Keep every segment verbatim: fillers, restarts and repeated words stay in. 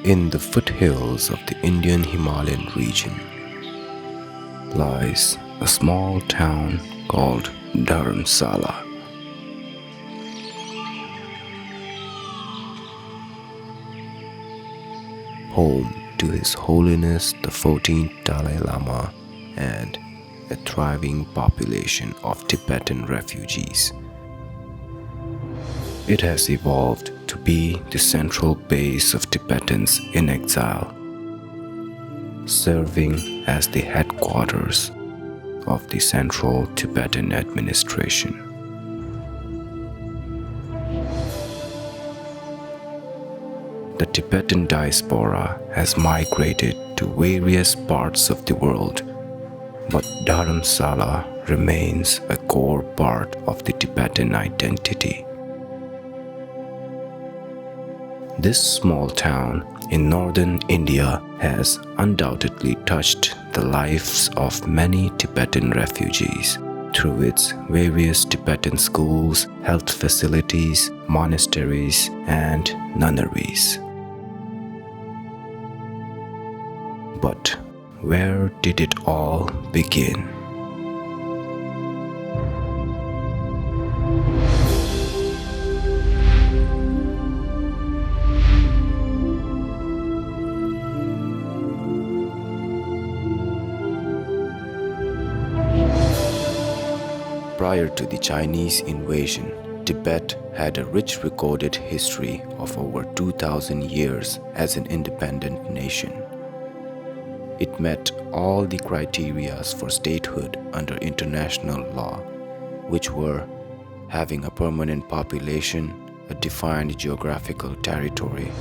In the foothills of the Indian Himalayan region lies a small town called Dharamsala, home to His Holiness the fourteenth Dalai Lama and a thriving population of Tibetan refugees. It has evolved to be the central base of Tibetans in exile, serving as the headquarters of the Central Tibetan Administration. The Tibetan diaspora has migrated to various parts of the world, but Dharamsala remains a core part of the Tibetan identity. This small town in northern India has undoubtedly touched the lives of many Tibetan refugees through its various Tibetan schools, health facilities, monasteries, and nunneries. But where did it all begin? Prior to the Chinese invasion, Tibet had a rich recorded history of over two thousand years as an independent nation. It met all the criterias for statehood under international law, which were having a permanent population, a defined geographical territory,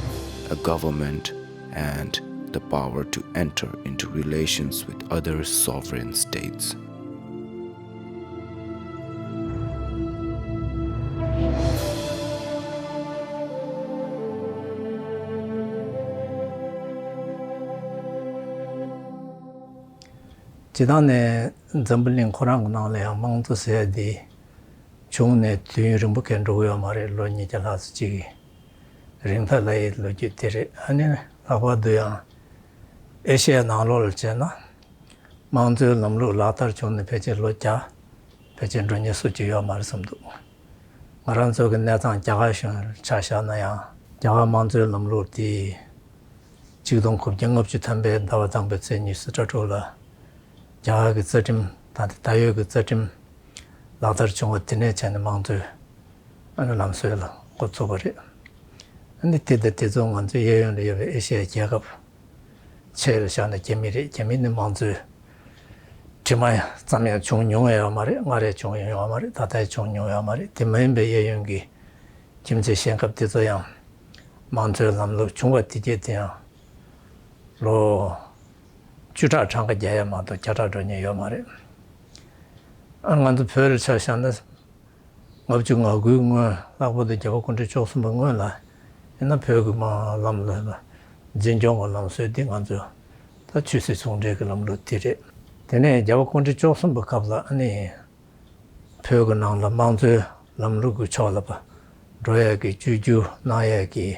a government, and the power to enter into relations with other sovereign states. སྤྱིར་བཏང་ནས་འཛམ་བུ་གླིང་ཁོ་རང་གི་ནང་ལ་ཡང་དམངས་གཙོ་ཟེར་ཡ་འདི་བྱུང་ནས་དུས་ཡུན་རིང་པོ་གས་འགྲོ་གི་ཡོད་མ་རེད། ལོ་ཉིས་བརྒྱ་ལྷག་ཙམ་ཅིག་གི་རིང་ཐག་ལ་ཡི་ལོ་རྒྱུས་དེ་རེད། ཨ་ནི་ལྷག་པར་དུ་ཡང་ཨེ་ཤི་ཡའི་ནང་ལོགས་ལ་བྱས་ན། དམངས་གཙོའི་ལམ་ལུགས་ལག་བསྟར་བྱུང་ནས་ཕལ་ཆེར་ལོ་བརྒྱ་ཕལ་ཆེར་འགྲོ་མཁན་སུ་གཅིག་ཡོད་མ་རེད་བསམ་འདུག། ང་རང་ཚོ་གི་གནས་སྟངས་རྒྱ་གར་གཞུང་ཆ་བཞག་ན་ཡང་རྒྱ་གར་དམངས་གཙོའི་ལམ་ལུགས་དེ་ཆིག་སྟོང་དགུ་བརྒྱ་ལྔ་བཅུ་ཐམ་པའི་ཟླ་བ་དང་པོའི་ཚེས་ཉི་ཤུ་རྩ་དྲུག་ལ་རྒྱ་གར་གྱི་རྩ་ཁྲིམས་ད་ལྟ་ད་ཡོད་ཀྱི་རྩ་ཁྲིམས་ལག་བསྟར་བྱུང་བ་དེ་ནས་བྱས་ནས་དམངས་གཙོའི་ཨ་ནི་ལམ་སྲོལ་ལ་འགོ་ཚུགས་པ་རེད། ཨ་ནི་དེ་དང་དེ་ཚོ་ང་ཚོའི་གཡས་གཡོན་ལ་ཡོད་པའི་ཨེ་ཤི་ཡའི་རྒྱལ་ཁབ་ཆེ་ལ་བཞག་ན་རྒྱ་མི་རེད། རྒྱ་མི་ནི་དམངས་གཙོའི་དྲི་མ་ཙམ་ཡང་བྱུང་མྱོང་ཡོད་མ་རེད། སྔར་ཡང་བྱུང་ཡོད་མ་རེད། ད་ལྟ་ཡང་བྱུང་མྱོང་ཡོད་མ་རེད། དེ་མ་ཡིན་པའི་གཡས་གཡོན་གྱི་ཁྱིམ་མཚེས་གཞན་ཁབ་དེ་ཚོ་ཡང་དམངས་གཙོའི་ལམ་ལུགས་བྱུང་བ་དེ་རྗེས་དེ་ཡང་ལོ་བཅུ་ཕྲག་གྲངས་ཀ་བརྒྱབ་ཡ་མ་གཏོགས་བརྒྱ་ཕྲག་འགྲོ་མཁན་ཡོད་མ་རེད། ཨ་ང་ཚོ་བོད་ལ་ཆ་བཞག་ན། ལྔ་བཅུ་ང་དགུའི་སྔོན། ལྷག་པར་དུ་རྒྱལ་བ་སྐུ་ཕྲེང་བཅུ་གསུམ་པའི་སྔོན་ལ་ཡིན་ན་བོད་ཀྱི་དམངས་ལམ་ལུགས་འཛིན་སྐྱོང་གི་ལམ་སྲོལ་འདི་ང་ཚོས་ད་ཆོས་སྲིད་ཟུང་འབྲེལ་གྱི་ལམ་ལུགས་འདི་རེད། དེ་ནས་རྒྱལ་བ་སྐུ་ཕྲེང་བཅུ་གསུམ་པའི་སྐབས་ལ་ཨ་ནི་བོད་ཀྱི་ནང་ལ་དམངས་གཙོའི་ལམ་ལུགས་ཀྱི་ཕྱོགས་ལ་འགྲོ་ཡས་ཀྱི་བཅོས་བསྒྱུར་གནང་ཡས་ཀྱི་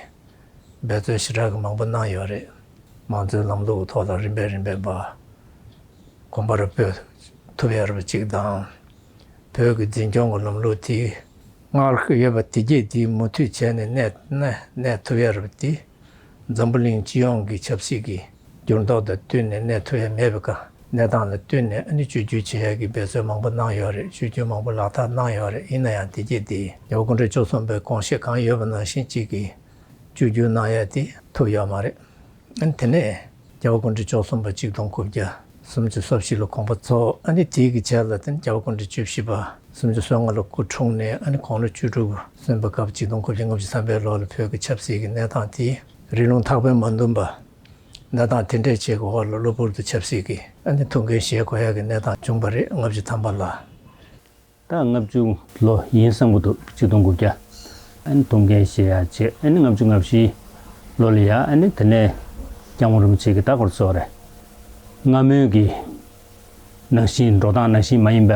འབད་བརྩོན་ཞེ་དྲག་གི་མང་པོ་གནང་ཡོད་རེད། དམངས་གཙོའི་ལམ་ལུགས་ཀྱི་ཐོག་ལ་རིམ་པས་རིམ་པས་པ་གོམ་པ་སྤོ་ཐུབ་ཡ་རབས་གཅིག་དང་། བོད་ཀྱི་འཛིན་སྐྱོང་གི་ལམ་ལུགས་དེ་སྔར་ཡོད་པ་དེ་རྗེས་དེ་མུ་མཐུད་བྱས་ནས་གནས་གནས་གནས་ཐུབ་ཡ་རབས་དེ་འཛམ་བུ་གླིང་སྤྱི་ཡོངས་ཀྱི་ཆབ་སྲིད་ཀྱི་འགྱུར་ལྡོག་དང་བསྟུན་ནས་གནས་ཐུབ་ཡ་མེད་པའི་སྐབས་གནས་སྟངས་ལ་བསྟུན་ནས་ཨ་ནི་བཅོས་བསྒྱུར་བྱེད་ཡ་གི་འབད་བརྩོན་མང་པོ་གནང་ཡོད་རེད། བཅོས་བསྒྱུར་མང་པོ་ལག་བསྟར་གནང་ཡོད་རེད། ཡིན་ན་ཡང་དེ་རྗེས་དེ་རྒྱལ་བ་སྐུ་ཕྲེང་བཅུ་གསུམ་པའི་དགོངས་བཞེད་གང་ཡོད་པ་ནང་བཞིན་གཅིག་གིས་བཅོས་བསྒྱུར་གནང་ཡ་དེ་ཐུབ་ཡོད་མ་རེད། ཨ་ནི་དེ་ནས་རྒྱལ་བ་སྐུ་ཕྲེང་བཅུ་གསུམ་པ་གཅིག་སྟོང་དགུ་བརྒྱ་སུམ་ཅུ་སོ་བཞི་ལ་དགོངས་པ་རྫོགས། ཨ་ནི་དེའི་གི་རྗེས་ལ་དེ་ནི་རྒྱལ་བ་སྐུ་ཕྲེང་བཅུ་བཞི་པ་སུམ་ཅུ་སོ་ལྔ་ལ་སྐུ་འཁྲུངས་ནས་ཨ་ནི་དགུང་ལོ་བཅུ་དྲུག་སོན་པའི་སྐབས་གཅིག་སྟོང་དགུ་བརྒྱ་ལྔ་བཅུ་ཐམ་པའི་ལོ་ལ་བོད་ཀྱི་ཆབ་སྲིད་ཀྱི་གནས་སྟངས་དེ་རི་ལུང་ཐག་པས་མ་འདུམ་པ་གནས་སྟངས་དེ་འདྲས་བྱེད་ཀྱི་འོག་ལ་གློ་བུར་དུ་ཆབ་སྲིད་ཀྱི་ཨ་ནི་ཐུགས་འགན་བཞེས་དགོས་ཡ་གི་གནས་སྟངས་བྱུང་པ་རེད། ལྔ་བཅུ་ཐམ་པ་ལ། ད་ལྔ་བཅུ་ལོ་ཡིན་བསམ་གྱི་འདུག་གཅིག་སྟོང་དགུ་བརྒྱ། ཨ་ནི་ཐུགས་འགན་བཞེས་ཡ་བྱས། ཨ་ནི་ལྔ་བཅུ་ང་བཞི་ལོ་ལ་ཡ། ཨ་ནི་དེ་ནས་སྐྱབས་མགོན་རིན་པོ་ཆེ་གིས་ད་སྐོར་ཚོ་རེད། སྔ་མོའི་གི་ནང་བཞིན་འགྲོ་སྟངས་ནང་བཞིན་མ་ཡིན་པ།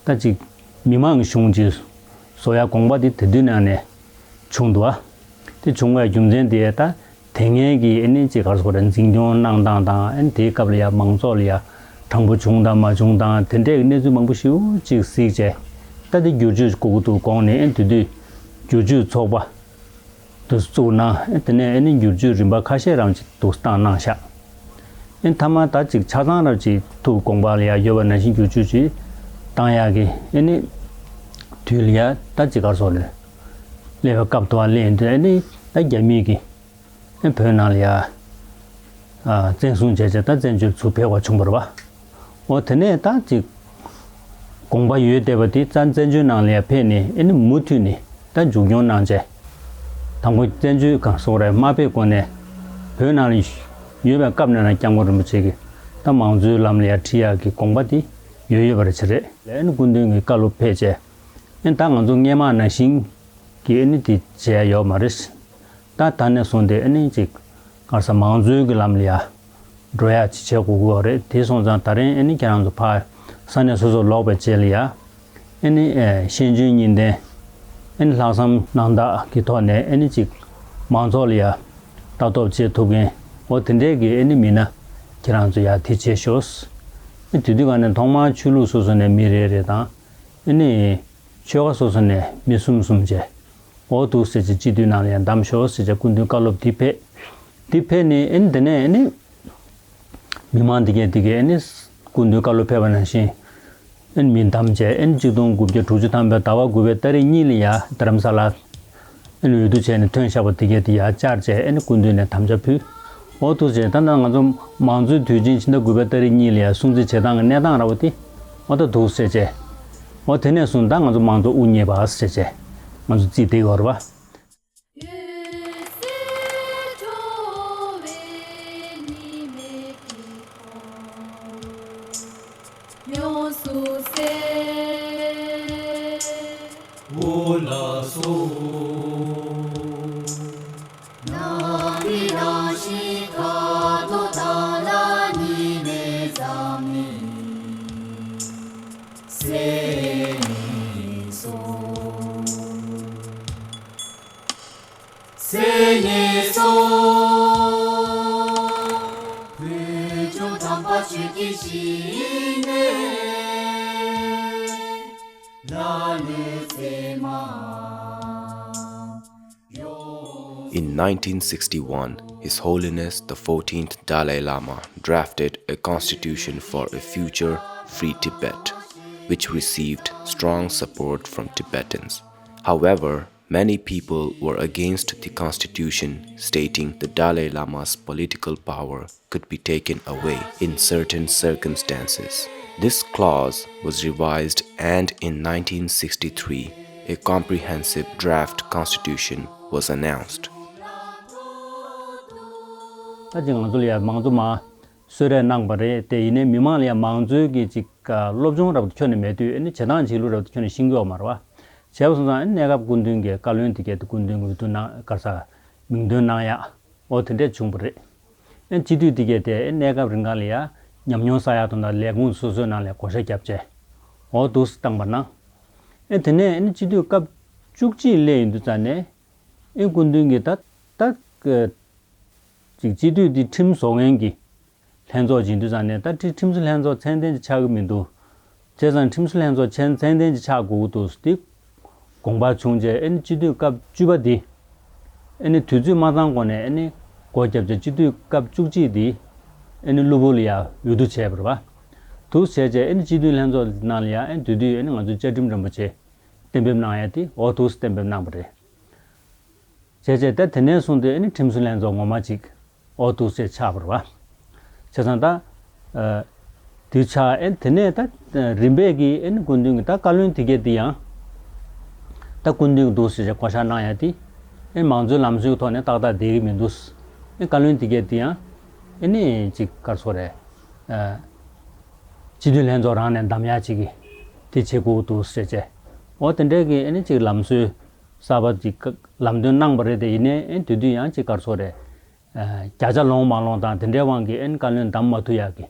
ད་ཅིག་མི་མང་གི་གཞུང་ཅིག་བཟོ་ཡ་དགོངས་པ་དེ་དེ་དུས་ནང་ནས་བྱུང་འདུག་ཨ། དེ་བྱུང་བའི་རྒྱུ་མཚན་དེ་ད་ དེ་སྔའི་གི་ཨ་ནི་ཅིག་ག་རེ་ཟེར་དགོས་རེད། འཛིན་སྐྱོང་གནང་སྟངས་དང་། ཨ་ནི་དེའི་སྐབས་ལ་ཡ་མང་ཚོགས་ལ་ཡ་དྲང་པོ་བྱུང་དང་མ་བྱུང་དང་དེ་འདྲའི་གི་གནས་ཚུལ་མང་པོ་ཞེ་པོ་ཅིག་གཟིགས་བྱས། ད་དེ་བསྒྱུར་བཅོས་དགོས་ཀྱི་འདུག་དགོངས་ནས། ཨ་ནི་དེ་དུས་བསྒྱུར་བཅོས་ཚོགས་པ་དེ་བཙུགས་གནང་། ཨ་ནི་དེ་ནས་ཨ་ནི་བསྒྱུར་བཅོས་རིམ་པ་ཁ་ཤས་རང་ཅིག་འདུག་བཏང་གནང་ཤག་ཨ་ནི་མཐའ་མ་ད་ཅིག་ཆ་ཚང་རང་ཅིག་ཐུགས་དགོངས་པ་ལ་ཡ་ཡོད་པ་ནང་བཞིན་བསྒྱུར་བཅོས་ཅིག་བཏང་ཡག་གི་ཨ་ནི་དུས་ལ་ཡ་ད་ཅིག་ག་རེ་ཟེར་དགོས་རེད། སླེབས་པའི་སྐབས་དུ་བ་སླེབས་ཡོང་དུས། ཨ་ནི་ད་རྒྱ་མིས་ཀྱི་ཨ་ནི་བོད་ནང་ལ་ཡ་ཨ་བཙན་བཟུང་བྱས་བྱས། ད་བཙན་བྱོལ་ཚུར་ཕེབས་པ་བྱུང་བ་རེད་པ། འོ་དེ་ནས་ད་ཅིག་དགོངས་པ་ཡོད་བསྡད་པ་དེ་ཙང་བཙན་བྱོལ་ནང་ལ་ཡ་ཕེབས་ནས། ཨ་ནི་མུ་མཐུད་ནས་ད་མཇུག་སྐྱོང་གནང་བྱས། དང་པོ་བཙན་བྱོལ་ག་རེ་ཟེར་དགོས་རེད། མ་ཕེབས་གོང་ནས་བོད་ནང་ལ་ཡོད་པའི་སྐབས་ནས་རང་སྐྱབས་མགོན་རིན་པོ་ཆེ་གིས་ད་མང་གཙོའི་ལམ་ལ་ཡ་ཁྲིད་ཡག་གི་དགོངས་པ་དེ་ཡོད་ཡོད་པ་རེད་བྱས་རེད། ཨ་ནི་སྐུ་མདུན་གྱི་བཀའ་སློབ་ཕེབས་བྱས། ཨ་ནི་ད་ང་ཚོ་སྔས་མ་ནང་བཞིན་གྱི་ཨ་ནི་དེ་བྱས་ཡོད་མ་རེད། ད་ད་ནས་བཟུང་སྟེ་ཨ་ནི་ཅིག་ག་རེ་ཟེར། མང་གཙོའི་གི་ལམ་ལ་ཡ་འགྲོ་ཡག་ཅིག་བྱེད་དགོས་ཀྱི་ཡོད་རེད། དེ་སོང་ཙང་ད་རིང་ཨ་ནི་ཁྱེད་རང་ཚོ་ཕར་ས་གནས་སོ་སོར་ལོག་པའི་རྗེས་ལ་ཡ། ཨ་ནི་ཨེ་ཤེས་འཇོན་གཉིས་ལྡན། ཨ་ནི་ལྷག་བསམ་རྣམ་དག་གི་ཐོག་ནས་ཨ་ནི་ཅིག་མང་ཚོགས་ལ་ཡ་ལྟ་རྟོག་བྱེད་ཐུབ་མཁན། འོ་དེ་འདྲའི་གི་ཨ་ནི་མི་སྣ་ཁྱེད་རང་ཚོ་ཡ་དེ་བྱེད་ཤོག་ཨ་ནི་དེ་དུས་ག་ནས་ཐོག་མར་ཆོས་ལུགས་སོ་སོ་ནས་མི་རེ་རེ་དང་། ཨ་ནི་ཆོལ་ཁ་སོ་སོ་ནས་མི་གསུམ་གསུམ་བྱས། འོ་འདུག་ཟེར་བྱས་སྤྱི་འཐུས་ནང་ལ་ཡང་བདམས་ཤོག་ཟེར་བྱས་སྐུ་མདུན་བཀའ་སློབ་འདི་ཕེབས། འདི་ཕེབས་ནས་ཨ་ནི་དེ་ནས་ཨ་ནི་མི་མང་འདི་གས་འདི་གས་ཨ་ནི་སྐུ་མདུན་བཀའ་སློབ་ཕེབས་པ་ནང་བཞིན་ཨ་ནི་མི་བདམས་བྱས། ཨ་ནི་གཅིག་སྟོང་དགུ་བརྒྱ་དྲུག་ཅུ་ཐམ་པའི་ཟླ་བ་དགུ་པའི་ཏ་རིག་གཉིས་ལ་ཡ་རྡ་རམ་ས་ལ་ཨ་ནི་འོས་བསྡུ་བྱས་ནས་ཐོན་བཞག་པ་འདི་གས་འདི་ཡར་བཅར་བྱས། ཨ་ནི་སྐུ་མདུན་ནས་དམ་བཅའ་ཕུལ། འོ་འདུག་ཟེར། ད་ལྟ་ང་ཚོ་མང་གཙོའི་དུས་ཆེན་ཕྱི་ཟླ་དགུ་པའི་ཏ་རིག་གཉིས་ལ་ཡ་སྲུང་བརྩི་བྱེད་སྟངས་ཀྱི་གནས་སྟངས་ར་བ་དེ་འོ་ད་འདུག་ཟེར་བྱས། འོ་དེ་ནས་བཟུང་ད་ང་ཚོ་མང་གཙོ་དབུ་བརྙེས་པ་ཟེར་བྱས་ང་ཚོ་རྩིས་དེ་ཡོད་རེད་པ། ཡོངས་སུ་གསལ། འོ་ལགས་སོ། ནམ་མཁའི་རང་བཞིན་ཁ་དོག་དག་ལ་གཉིས་མེད་ཟག་མེད་སེམས་ཉིད་སོ། སེམས་ཉིད་སོ། བོད་ལྗོངས་དམ་པ་ཆོས་ཀྱི་ཞིང་ནས། In nineteen sixty-one, His Holiness the fourteenth Dalai Lama drafted a constitution for a future free Tibet, which received strong support from Tibetans. However, many people were against the constitution, stating the Dalai Lama's political power could be taken away in certain circumstances. This clause was revised, and in nineteen sixty-three, a comprehensive draft constitution was announced. ད་ཅིག་ང་ཚོ་ལ་ཡ་མང་གཙོ་མར་གསོལ་རས་གནང་པ་རེད་དེ། ཡིན་ནའི་མི་མང་ལ་ཡ་མང་གཙོའི་གི་ཅིག་སློབ་སྦྱོང་རབ་ཏུ་ཁྱོན་ནས་མེད་དུས། ཨ་ནི་བྱེད་སྟངས་བྱེད་ལུགས་རབ་ཏུ་ཁྱོན་ནས་ཤེས་ཀྱི་ཡོད་མ་རེད་པ། བྱས་པ་སོང་ཙང་ཨ་ནི་གནས་སྐབས་སྐུ་མདུན་གྱི་བཀའ་བློན་དེ་གས་དེ་སྐུ་མདུན་གྱི་འོས་བསྡུ་གནང་ག་རེ་ཟེར་མིང་འདོན་གནང་ཡག་འོ་དེ་འདྲས་བྱུང་བ་རེད། ཨ་ནི་སྤྱི་འཐུས་དེ་གས་དེ་ཨ་ནི་གནས་སྐབས་རིང་ག་ལ་ཡ་ཉམས་མྱོང་བསགས་ཡག་དང་། ད་ལས་ཁུངས་སོ་སོའི་ནང་ལ་བགོ་བཤའ་བརྒྱབ་བྱས་འོ་འདུག་སེ་བཏང་པ་གནང་། ཨ་ནི་དེ་ནས་ཨ་ནི་སྤྱི་འཐུས་སྐབས་བཅུ་གཅིག་སླེབས་ཡོང་དུས་ཙ་ནས་ཨ་ནི་སྐུ་མདུན་གྱིས་ད་ད་ཅིག་སྤྱི་འཐུས་འདི་ཁྲིམས་བཟོ་མཁན་གྱི་ལྷན་ཚོགས་ཡིན་དུས་ཙ་ནས། ད་ཁྲི་ཁྲིམས་བཟོ་ལྷན་ཚོགས་ཚད་ལྡན་ཅིག་ཆགས་ཀྱི་མི་འདུག་བྱས་ཙང་ཁྲིམས་བཟོ་ལྷན་ཚོགས་ཚད་ཚད་ལྡན་ཅིག་ཆགས་དགོས་ཀྱི་འདུག་ཟེར་དེ་དགོངས་པ་བྱུང་རྗེས། ཨ་ནི་སྤྱི་འཐུས་སྐབས་བཅུ་པ་འདི་ཨ་ནི་དུས་ཚོད་མ་ཚང་གོང་ནས་ཨ་ནི་སྒོ་བརྒྱབ་བྱས་སྤྱི་འཐུས་སྐབས་བཅུ་གཅིག་འདི་ཨ་ནི་གློ་བུར་ལ་ཡ་འོས་བསྡུ་བྱས་པ་རེད་པ། འདུག་སེ་བྱས་རྗེས་ཨ་ནི་སྤྱི་འཐུས་ལྷན་ཚོགས་ནང་ལ་ཡ་ཨ་ནི་དེ་དུས་ཨ་ནི་ང་ཚོའི་བཅའ་ཁྲིམས་རིན་པོ་ཆེ་གཏན་འབེབས་གནང་ཡ་དེ་འོ་འདུག་སེ་གཏན་འབེབས་གནང་བ་རེད། བྱས་རྗེས་ད་དེ་ནས་བཟུང་སྟེ་ཨ་ནི་ཁྲིམས་བཟོ་ལྷན་ཚོགས་ངོ་མ་ཅིག་འོ་འདུག་སེ་ཆགས་པ་རེད་པ། བྱས་ཙང་ད་ཨ་དེ་ཆགས། ཨ་ནི་དེ་ནས་ད་རིམ་པས་ཀྱིས་ཨ་ནི་སྐུ་མདུན་གྱིས་ད་བཀའ་བློན་དེ་གས་དེ་ཡང་ད་སྐུ་མདུན་གྱིས་འདུག་སེ་བྱས་བསྐོ་བཞག་གནང་ཡ་དེ་ཨ་ནི་མང་གཙོའི་ལམ་སྲོལ་གྱི་ཐོག་ནས་ཏག་ཏག་བསྡད་ཀྱི་མི་འདུག་ཨ་ནི་བཀའ་བློན་དེ་གས་དེ་ཡང་ཨ་ནི་ཅིག་ག་རེ་ཟེར་དགོས་རེད། ཨ་སྤྱི་འཐུས་ལྷན་ཚོགས་རང་ནས་འདེམས་ཡ་ཅིག་གི་དེ་བྱེད་དགོས་འདུག་ཟེར་བྱས། འོ་དེ་འདྲའི་གི་ཨ་ནི་ཅིག་ལམ་སྲོལ་གསར་པ་ཅིག་ལམ་སྟོན་གནང་བ་རེད་དེ། ཡིན་ནའི་ཨ་ནི་དེ་དུས་ཡང་ཅིག་ག་རེ་ཟེར་དགོས་རེད། ཨ་བརྒྱ་ཆ་ལོངས་མ་ལོངས་དང་དེ་འདྲའི་དབང་གིས་ཨ་ནི་བཀའ་བློན་འདེམས་མ་ཐུབ་ཡ་གི་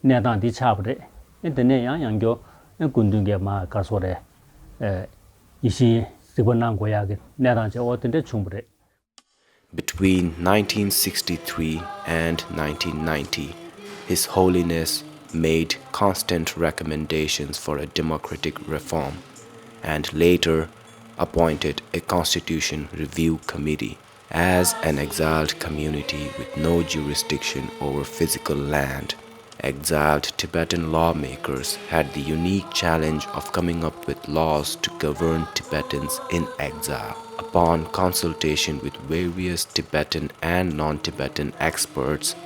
གནས་སྟངས་འདི་ཆགས་པ་རེད། ཨ་ནི་དེ་ནས་ཡང་ཡང་བསྐྱར་ཨ་ནི་སྐུ་མདུན་གྱིས་མར་ག་རེ་ཟེར་དགོས་རེད། ཨ་ཡིད་བཞིན་གཟིགས་པ་གནང་དགོས་ཡ་གི་གནས་སྟངས་བྱས། འོ་དེ་འདྲ་བྱུང་བ་རེད། Between nineteen sixty-three and nineteen ninety, His Holiness made constant recommendations for a democratic reform and later appointed a constitution review committee. As an exiled community with no jurisdiction over physical land, exiled Tibetan lawmakers had the unique challenge of coming up with laws to govern Tibetans in exile. Upon consultation with various Tibetan and non-Tibetan experts,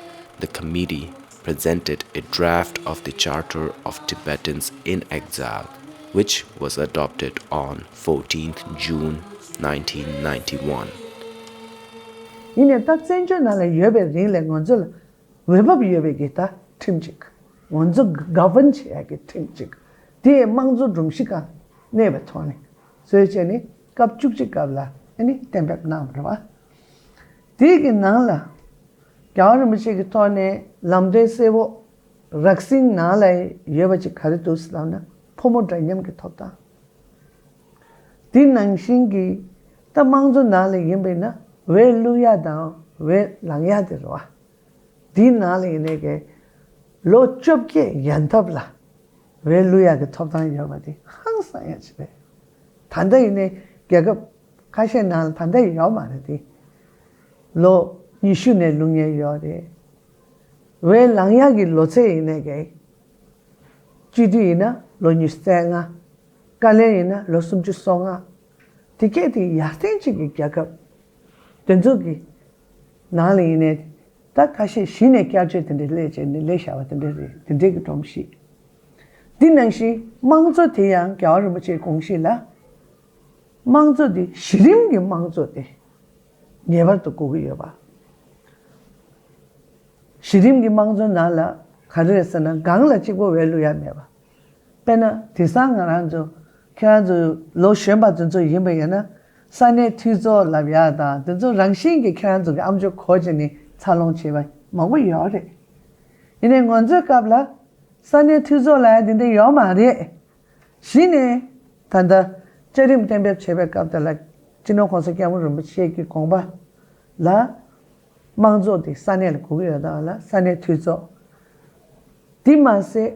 the committee presented a draft of the Charter of Tibetans in Exile, which was adopted on fourteenth June nineteen ninety-one. ཡིན་ནའི་ད་བཙན་བྱོལ་ནང་ལ་ཡོད་པའི་རིང་ལ་ང་ཚོ་ལ་འོས་བབ་ཡོད་པའི་གི་ད་ཁྲིམས་གཅིག་ང་ཚོ་ག་བར་བྱེད་ཡག་གི་ཁྲིམས་གཅིག་དེ་དམངས་གཙོ་སྒྲོམ་གཞི་སྒང་གནས་པའི་ཐོག་ནས་བཟོས་བྱས་ནས་སྐབས་བཅུ་གཅིག་སྐབས་ལ་ཨ་ནི་གཏན་འབེབས་གནང་བ་རེད་བ། དེའི་གི་ནང་ལ་རྒྱལ་བ་རིན་པོ་ཆེ་གི་ཐོག་ནས་ལམ་སྟོན་གསལ་པོ་རགས་ཟིན་ནང་ལ་ཡོད་པ་ཅིག་ག་རེ་འདུག་ཟེར་ལབ་ན་ཕོ་མོ་འདྲ་མཉམ་གི་ཐོབ་ཐང་། དེ་ནང་བཞིན་གྱི་ད་དམངས་གཙོ་ནང་ལ་ཡིན་པས་ན་འོས་བླུག་ཡག་དང་འོས་ལེན་ཡག་དེ་རེད་བ། དེའི་ནང་ལ་ཡིན་ནའི་གི་ལོ་བཅོ་བརྒྱད་ཡན་འཐབ་ལ་འོས་བླུག་ཡག་གི་ཐོབ་ཐང་ཡོད་པ་དེ་ཧང་སང་ཡག་ཅིག་རེད། ད་ལྟ་ཡིན་ནའི་རྒྱལ་ཁབ་ཁ་ཤས་ནང་ལ་ད་ལྟ་ཡོད་མ་རེད་དེ། ལོ་ཉི་ཤུ་ནས་བླུག་མཁན་ཡོད་རེད། འོས་ལེན་ཡག་གི་ལོ་ཚད་ཡིན་ནའི་གི་སྤྱི་འཐུས་ཡིན་ན་ལོ་ཉི་ཤུ་རྩ་ལྔ། བཀའ་བློན་ཡིན་ན་ལོ་སུམ་ཅུ་སོ་ལྔ། དེ་སྐད་དེ་ཡར་ཐོན་ཅིག་གི་རྒྱལ་ཁབ་དེ་ཚོ་གི་ནང་ལ་ཡིན་ནའི་ད་ཁ་ཤས་གཞི་ནས་བསྐྱར་བཅོས་དེ་འདྲ་སླེབས་བྱས་ནས་སླེབས་བཞག་པ་དེ་འདྲ་རེད། དེ་འདྲའི་གི་སྒྲོམ་གཞི། འདི་ནང་བཞིན་དམངས་གཙོ་དེ་ཡང་རྒྱལ་བ་རིན་པོ་ཆེའི་དགོངས་གཞི་ལ་དམངས་གཙོ་དེ་གཞི་རིམ་གྱི་དམངས་གཙོ་དེ་ངེས་པར་དུ་དགོས་ཀྱི་ཡོད་པ། གཞི་རིམ་གྱི་དམངས་གཙོ་ནང་ལ་ག་རེ་རེད་ཟེར་ན་སྒང་ལ་གཅིག་པོ་འོས་བླུག་ཡ་མེད་པ། དཔེར་ན་དེང་སང་ང་རང་ཚོ་ཁྱེད་རང་ཚོ་ལོ་གཞོན་པ་དེ་ཚོ་ཡིན་པ་ཡིན་ན་ས་གནས་འཐུས་ཚོགས་ལབ་ཡ་དང་དེ་ཚོ་རང་བཞིན་གྱིས་ཁྱེད་རང་ཚོ་གི་ཨམ་ཅོག་གོ་བྱས་ནས་འཚར་ལོངས་བྱས་པ་མང་པོ་ཡོད་རེད། ཡིན་ནའི་ང་ཚོའི་སྐབས་ལ་ས་གནས་འཐུས་ཚོགས་ལབ་ཡ་དེ་འདྲ་ཡོད་མ་རེད། གཞི་ནས་ད་ལྟ་བཅའ་ཁྲིམས་གཏན་འབེབས་བྱེད་པའི་སྐབས་དེ་ལ་སྤྱི་ནོར་༸གོང་ས་༸སྐྱབས་མགོན་རིན་པོ་ཆེ་གི་དགོངས་པ་ལ་དམངས་གཙོ་དེ་ས་གནས་ལ་དགོས་ཀྱི་ཡོད་དང་ལ་ས་གནས་འཐུས་ཚོགས། དེ་མ་ཟད་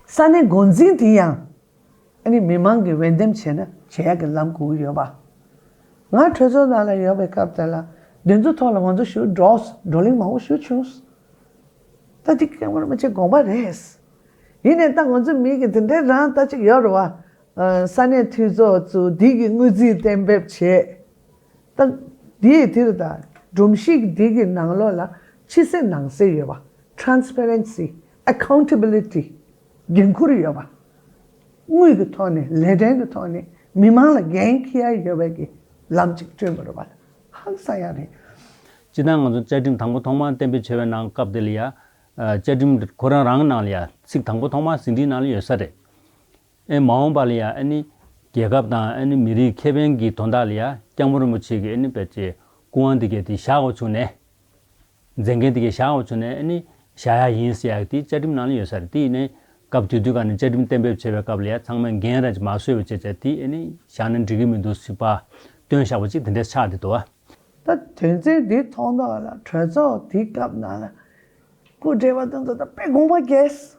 ས་གནས་འགོ་འཛིན་དེ་ཡང་ཨ་ནི་མི་མང་གིས་འོས་འདེམས་བྱས་ན་བྱེད་ཡག་གི་ལམ་དགོས་ཀྱི་ཡོད་པ། ང་གྲོས་ཚོགས་ནང་ལ་ཡོད་པའི་སྐབས་དེ་ལ་དེ་ཚོ་ཐོག་ལ་ང་ཚོ་ཞུ་འགྲོ་བགྲོ་གླེང་མང་པོ་ཞུ་བྱུང་། ད་དེ་སྐད་མོར་མ་བྱེད་དགོངས་པ་རེད། ཡིན་ནའི་ད་ང་ཚོ་མི་གི་དེ་འདྲའི་རང་ལྟ་ཅིག་ཡོད་རེད་བ། ས་གནས་འཐུས་ཚོགས་ཚོ་འདི་གི་དངུལ་རྩིས་གཏན་འབེབས་བྱས། ད་འདི་དེ་རེད་ད། སྒྲོམ་གཞི་འདི་གི་ནང་ལོགས་ལ་ཕྱི་གསལ་ནང་གསལ་ཡོད་པ། Transparency, Accountability འགན་འཁུར་ཡོད་པ། དངུལ་གི་ཐོག་ནས་ལས་དོན་གི་ཐོག་ནས་མི་མང་ལ་འགན་འཁྱེར་ཡ་ཡོད་པའི་གི་ལམ་ཅིག་བསྐྲུན་པ་རེད་བ། ཧང་སང་ཡ་རེད། སྤྱིར་བཏང་ང་ཚོ་བཅའ་ཁྲིམས་དང་པོ་ཐོག་མར་གཏན་འབེབས་བྱས་པའི་ནང་སྐབས་དེ་ལ་ཡ། བཅའ་ཁྲིམས་ཁོ་རང་རང་གི་ནང་ལ་ཡ་ཚིག་དང་པོ་ཐོག་མར་ཟིན་བྲིས་ནང་ལ་ཡོད་ས་རེད། ཨེ་མ་འོངས་པ་ལ་ཡ་ཨ་ནི་རྒྱལ་ཁབ་དང་ཨ་ནི་མི་རིགས་ཁེ་ཕན་གྱི་དོན་དག་ལ་ཡ་སྐྱབས་མགོན་རིན་པོ་ཆེ་གི་ཨ་ནི་བེད་སྤྱད་སྐུ་དབང་དེ་གས་དེ་བཞག་དགོས་བྱུང་ནས། མཛད་འགན་དེ་གས་བཞག་དགོས་བྱུང་ནས་ཨ་ནི་བཞག་ཡ་ཡིན་ཟེར་ཡ་དེ་བཅའ་ཁྲིམས་ནང་ལ་ཡོད་ས་རེད། དེ་ཡིན་ནའི་སྐབས་དེ་དུས་ག་ནས་བཅའ་ཁྲིམས་གཏན་འབེབས་བྱས་པའི་སྐབས་ལ་ཡ་ཚང་མས་འགན་ར་ཅིག་མ་བཟོས་པ་བྱས་བྱས་དེ་ཨ་ནི་བཞག་ན་འགྲིག་གི་མི་འདུག་ཟེར་བ་བཏོན་བཞག་པ་ཅིག་དེ་འདྲས་ཆགས་བསྡད་འདུག་བ། ད་དོན་ཚན་འདི་མཐོང་ཐོག་ལ་གྲོས་ཚོགས་འདི་སྐབས་ནང་ལ་སྐུ་བགྲེས་པ་དེ་ཚོ་ད་དཔེ་དགོངས་པ་རྒྱས།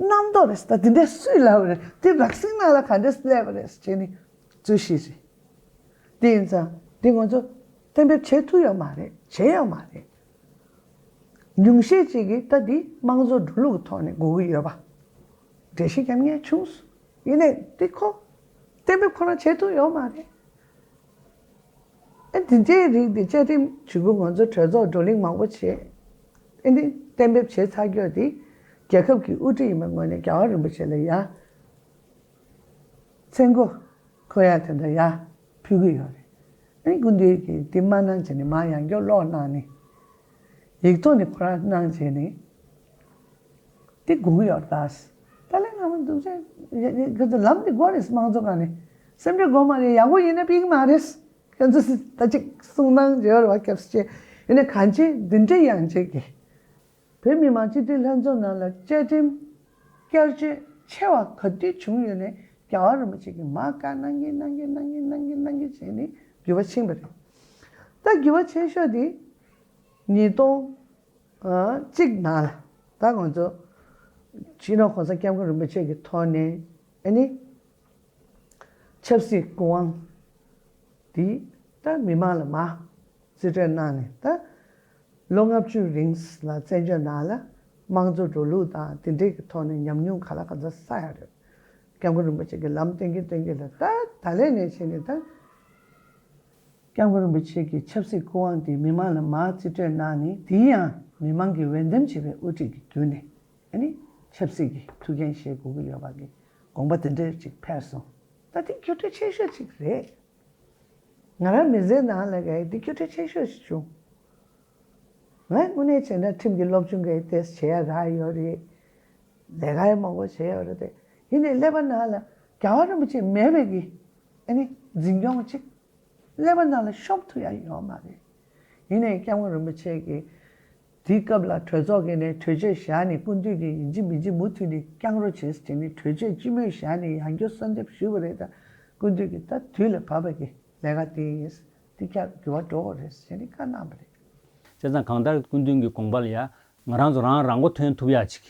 རྣམ་རྟོག་རེད། ད་དེ་འདྲས་སུས་ལབ་པ་རེད། དེ་རགས་ཟིན་ནང་ལ་ག་འདྲས་སླེབས་པ་རེད་ཟེར་ནས་རྩོད་གཞི་རེད། དེ་ཡིན་ཙང་དེ་ང་ཚོ་གཏན་འབེབས་བྱེད་ཐུབ་ཡོད་མ་རེད། བྱེད་ཡོད་མ་རེད། ཉུང་ཤས་ཅིག་གིས་ད་འདི་དམངས་གཙོ་འགྲོ་ལུགས་ཀྱི་ཐོག་ནས་དགོས་ཀྱི་ཡོད་པ་འགྲེལ་བཤད་བརྒྱབ་མཁན་བྱུང་སོང་། ཡིན་ནའི་དེ་ཁོ་གཏན་འབེབས་ཁོ་རང་བྱེད་ཐུབ་ཡོད་མ་རེད། ཨ་དེ་འདྲའི་རིགས་དེ་བཅའ་ཁྲིམས་བྱེད་སྒོ་ང་ཚོ་གྲོས་ཚོགས་བགྲོ་གླེང་མང་པོ་བྱས། ཨ་ནི་གཏན་འབེབས་བྱས་ཚར་རྒྱུ་དེ་རྒྱལ་ཁབ་ཀྱི་དབུ་ཁྲིད་ཡིན་པའི་ངོས་ནས་རྒྱལ་བ་རིན་པོ་ཆེ་ལ་ཡ་མཚན་གོ་ཁོ་ཡ་དེ་འདྲ་ཡ་ཕུལ་གི་ཡོད་རེད། ཨ་ནི་སྐུ་མདུན་གྱིས་དེ་མ་གནང་བྱས་ནས་མར་ཡང་བསྐྱར་ཀློག་གནང་ནས་ཡིག་ཐོག་ནས་ཁོ་རང་གནང་བྱས་ནས། དེ་དགོས་ཀྱི་ཡོད་རེད་ད། ད་ལན་ང་མ་འདུག་ཅེས་ཁྱོད་ཚོ་ལམ་དེ་དགོས་རེད། དམངས་གཙོ་སྒང་ནས་སེམས་ཁྲལ་དགོས་མ་རེད། ཡག་པོ་ཡིན་ན་ཕིག་མ་རེད། ཁྱོད་ཚོ་ད་ཅིག་གསུང་སྟངས་བརྗེ་བ་རེད་བ། སྐྱབས་སུ་མཆི། ཡིན་ནའི་གང་ཅི་འདི་འདྲ་ཡང་བྱེད་ཀྱི། བོད་མི་མང་སྤྱི་འཐུས་ལྷན་ཚོགས་ནང་ལ་བཅའ་ཁྲིམས་བསྐྱར་བཅོས་ཆེ་བ་ག་དུས་བྱུང་ཡོད་ནའི་རྒྱལ་བ་རིན་པོ་ཆེ་གིས་མར་བཀའ་གནང་གིན་གནང་གིན་གནང་གིན་གནང་གིན་གནང་གིན་བྱས་ནས་འགྱུར་བ་ཕྱིན་པ་རེད། ད་འགྱུར་བ་ཆེ་ཤོས་དེ་ཉིས་སྟོང་གཅིག་ནང་ལ་ད་ང་ཚོ་སྤྱི་ནོར་༸གོང་ས་༸སྐྱབས་མགོན་རིན་པོ་ཆེ་གི་ཐོག་ནས་ཨ་ནི་ཆབ་སྲིད་སྐུ་དབང་དེ་ད་མི་མང་ལ་མར་རྩིས་སྤྲོད་གནང་ནས། ད་ལོ་ལྔ་བཅུ་རིང་ལ་བཙན་བྱོལ་ནང་ལ་དམངས་གཙོ་འགྲོ་ལུགས་དང་དེ་འདྲའི་གི་ཐོག་ནས་ཉམས་མྱོང་ག་ལ་ག་ཚོད་བསགས་ཡོད་རེད། སྐྱབས་མགོན་རིན་པོ་ཆེ་གི་ལམ་སྟོན་གྱིན་སྟོན་གྱིན་ལ་ད་ད་ལས་ནས་བྱས་ནས་ད་སྐྱབས་མགོན་རིན་པོ་ཆེ་གི་ཆབ་སྲིད་སྐུ་དབང་དེ་མི་མང་ལ་མར་རྩིས་སྤྲོད་གནང་ནས། དེ་ཡང་མི་མང་གིས་འོས་འདེམས་བྱས་པའི་དབུ་ཁྲིད་ཀྱི་བརྒྱུད་ནས་ཨ་ནི་ཆབ་སྲིད་ཀྱི་ཐུགས་འགན་བཞེས་དགོས་ཀྱི་ཡོད་པ་གི་དགོངས་པ་དེ་འདྲ་ཅིག་འཕེལ་སོང་། ད་དེ་འགྱུར་འགྲོས་ཆེ་ཤོས་ཅིག་རེད། ང་རང་མི་ཚེའི་ནང་ལ་ག་དེ་འགྱུར་འགྲོས་ཆེ་ཤོས་ཤིག་བྱུང་། ང་དངོས་གནས་བྱས་ན་ཁྲིམས་ཀྱི་སློབ་སྦྱོང་གི་ཏོག་ཙམ་བྱེད་ཡ་རག་ཡོད་རེད། ལས་ཀ་ཡང་མང་པོ་བྱས་ཡོད་རེད་དེ། ཡིན་ནའི་ཀླད་པ་ནང་ལ་རྒྱལ་བ་རིན་པོ་ཆེ་མེད་པའི་གི་ཨ་ནི་འཛིན་སྐྱོང་ཅིག་ཀླད་པ་ནང་ལ་ཤོང་ཐུབ་ཡ་ཡོད་མ་རེད། ཡིན་ནའི་སྐྱབས་མགོན་རིན་པོ་ཆེ་གིས་དེའི་སྐབས་ལ་གྲོས་ཚོགས་ཀྱི་ནས་གྲོས་ཆོད་བཞག་ནས། སྐུ་མདུན་གྱིས་ཡིན་གཅིག་མིན་གཅིག་མུ་མཐུད་ནས་བསྐྱངས་རོགས་བྱེད་ཟེར་ནས་གྲོས་ཆོད་སྤྱི་མོས་བཞག་ནས། ཡང་བསྐྱར་གསོལ་འདེབས་ཞུས་པ་རེད། ད་སྐུ་མདུན་གྱིས་ད་དུས་ལ་བབ་པ་གི་ལས་ཀ་དེ་ཡིན། དེ་བསྐྱར་འགྱུར་བ་འགྲོ་དགོས་རེད་ཟེར་ནས་བཀའ་གནང་བ་རེད། བྱས་ཙང་གང་ལྟར་སྐུ་མདུན་གྱི་དགོངས་པ་ལ་ཡ་ང་རང་ཚོ་རང་རང་མགོ་ཐོན་ཐུབ་ཡ་ཅིག་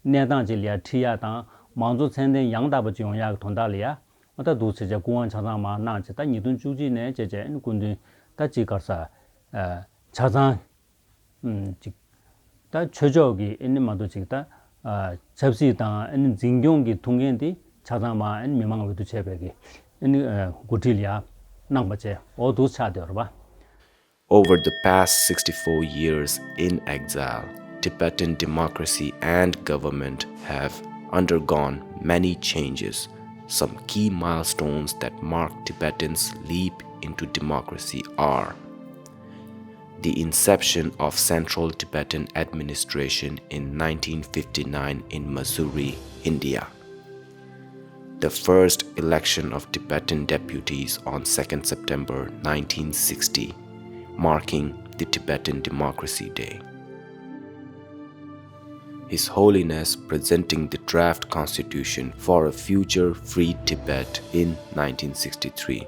གནས་སྟངས་ཅིག་ལ་ཡ་ཁྲིད་ཡ་དང་། མང་གཙོ་ཚད་ལྡན་ཡང་དག་པ་ཅིག་ཡོང་ཡ་གི་དོན་དག་ལ་ཡ། ཨ་ད་འདུག་ཟེར་བྱས་སྐུ་དབང་ཆ་ཚང་མར་གནང་བྱས། ད་ཉིས་སྟོང་བཅུ་གཅིག་ནས་བྱས་བྱས་ཨ་ནི་སྐུ་མདུན་ད་ཅིག་ག་རེ་ཟེར། ཨ་ཆ་ཚང་ཨམ་ཅིག་ད་ཆོས་ཕྱོགས་ཀྱི་ཨ་ནི་མ་གཏོགས་ཅིག་ད་ཨ་ཆབ་སྲིད་དང་ཨ་ནི་འཛིན་སྐྱོང་གི་ཐུགས་འགན་དེ་ཆ་ཚང་མར་ཨ་ནི་མི་མང་འོས་བསྡུ་བྱས་པའི་གི་ཨ་ནི་ཨ་འགོ་ཁྲིད་ལ་ཡ་གནང་བ་བྱས། འོ་འདུག་ཆགས་བསྡད་ཡོད་རེད་པ། Over the past sixty-four years in exile, Tibetan democracy and government have undergone many changes. Some key milestones that mark Tibetans' leap into democracy are the inception of Central Tibetan Administration in nineteen fifty-nine in Mussoorie, India. The first election of Tibetan deputies on second September nineteen sixty, marking the Tibetan Democracy Day. His Holiness presenting the draft constitution for a future free Tibet in nineteen sixty-three.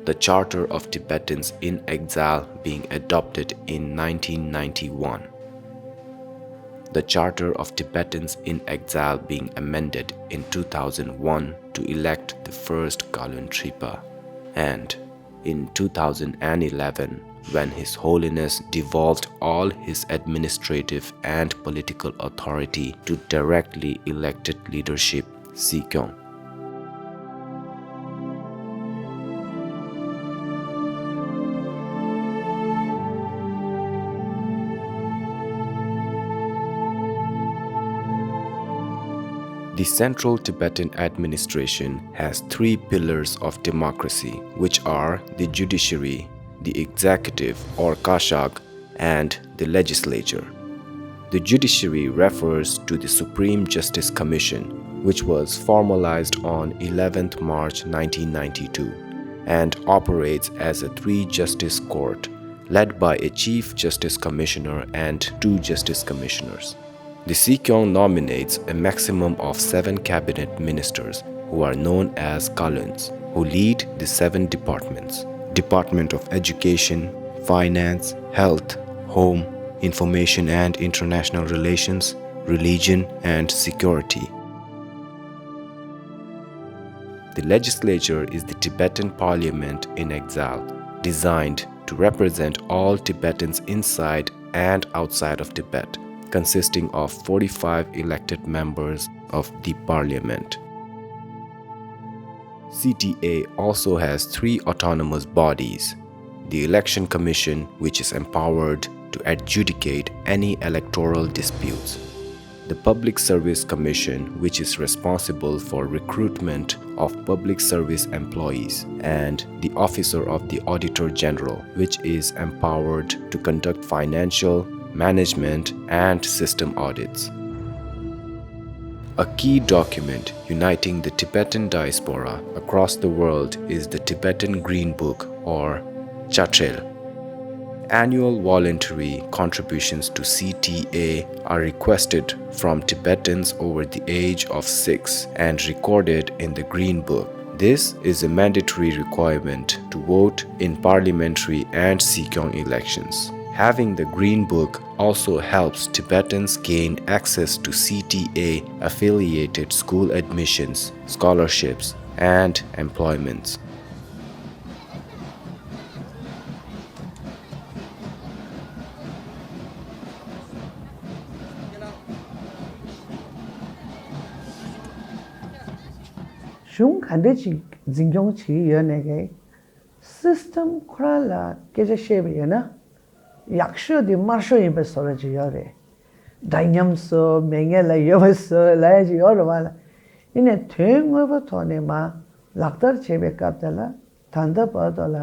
The Charter of Tibetans in Exile being adopted in nineteen ninety-one. The Charter of Tibetans in Exile being amended in two thousand one to elect the first Kalun Tripa, and in two thousand eleven, when His Holiness devolved all his administrative and political authority to directly elected leadership, Sikyong. The Central Tibetan Administration has three pillars of democracy, which are the judiciary, the executive or Kashag, and the legislature. The judiciary refers to the Supreme Justice Commission, which was formalized on eleventh March nineteen ninety-two and operates as a three-justice court led by a Chief Justice Commissioner and two Justice Commissioners. The Sikyong nominates a maximum of seven cabinet ministers, who are known as Kaluns, who lead the seven departments: Department of Education, Finance, Health, Home, Information and International Relations, Religion and Security. The legislature is the Tibetan parliament in exile, designed to represent all Tibetans inside and outside of Tibet, consisting of forty-five elected members of the parliament. C T A also has three autonomous bodies: the Election Commission, which is empowered to adjudicate any electoral disputes; the Public Service Commission, which is responsible for recruitment of public service employees; and the Officer of the Auditor General, which is empowered to conduct financial, management, and system audits. A key document uniting the Tibetan diaspora across the world is the Tibetan Green Book, or Chatrel. Annual voluntary contributions to C T A are requested from Tibetans over the age of six and recorded in the Green Book, This is a mandatory requirement to vote in parliamentary and Sikyong elections. Having the Green Book also helps Tibetans gain access to C T A affiliated school admissions, scholarships, and employments. གཞུང་ག་འདྲ་ཅིག་འཛིན་སྐྱོང་བྱེད་ཀྱི་ཡོད་ནའི་གི་སིས་ཊམ་ཁོ་རང་ལ་སྐད་ཆ་བཤད་པ་ཡིན་ན་ཡག་ཤོས་དེ་དམར་ཤོས་ཡིན་པའི་བཟོ་འདྲ་ཅིག་ཡོད་རེད། འདྲ་མཉམ་བཟོ་མེད་མཁན་ལ་ཡོད་པ་བཟོ་ལབ་ཡ་ཅིག་ཡོད་རེད་བ་ལ། ཡིན་ནའི་དོན་དངོས་པོ་ཐོག་ནས་མར་ལག་བསྟར་བྱེད་པའི་སྐབས་དེ་ལ་ད་ལྟ་བར་དུ་ལ་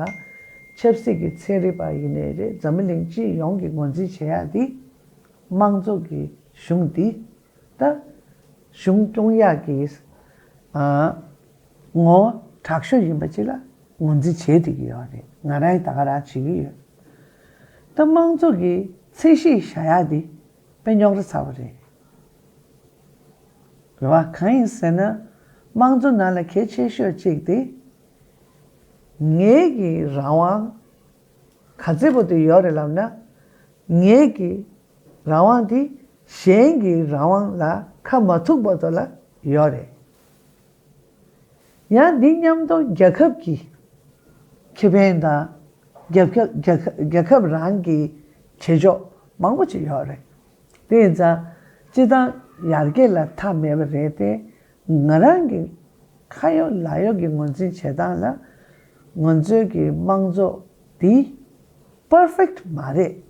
ཆབ་སྲིད་ཀྱི་ཚན་རིག་པ་ཡིན་ནའི་རེད། འཛམ་བུ་གླིང་སྤྱི་ཡོངས་ཀྱི་ངོས་འཛིན་བྱེད་ཡ་དེ་དམངས་གཙོ་གི་གཞུང་འདི་ད་གཞུང་སྐྱོང་ཡག་གི་ཨ་ངོ་དྲག་ཤོས་ཡིན་པ་ཅིག་ལ་ངོས་འཛིན་བྱེད་བསྡད་ཀྱི་ཡོད་རེད། ང་རང་ད་ག་རང་བྱེད་ཀྱི་ཡོད། ད་དམངས་གཙོ་གི་ཚད་གཞི་བཞག་ཡག་འདི་དཔེ་རྙོག་དྲ་ཚ་བ་རེད། རེད་བ། གང་ཡིན་ཟེར་ན་དམངས་གཙོ་ནང་ལ་གལ་ཆེ་ཤོས་གཅིག་དེ་ངེད་ཀྱི་རང་དབང་ག་ཚོད་བར་དུ་ཡོད་རེད་ལབ་ན། ངེད་ཀྱི་རང་དབང་དེ་གཞན་གྱི་རང་དབང་ལ་ཁ་མ་ཐུག་བར་དུ་ལ་ཡོད་རེད། ཡང་འདི་མཉམ་དུ་རྒྱལ་ཁབ་ཀྱི་ཁེ་ཕན་དང་རྒྱལ་ཁབ་རྒྱལ་ཁབ་རྒྱལ་ཁབ་རང་གི་བྱེད་ཕྱོགས་མང་པོ་ཅིག་ཡོད་རེད། དེ་ཡིན་ཙང་སྤྱི་བཏང་ཡར་རྒྱས་ལ་མཐའ་མེད་པ་རེད་དེ། ང་རང་གི་ཁ་ཡོད་ལག་ཡོད་ཀྱི་ངོས་འཛིན་བྱེད་སྟངས་ལ་ང་ཚོའི་གི་དམངས་གཙོ་འདི་པར་ཕེག་མ་རེད།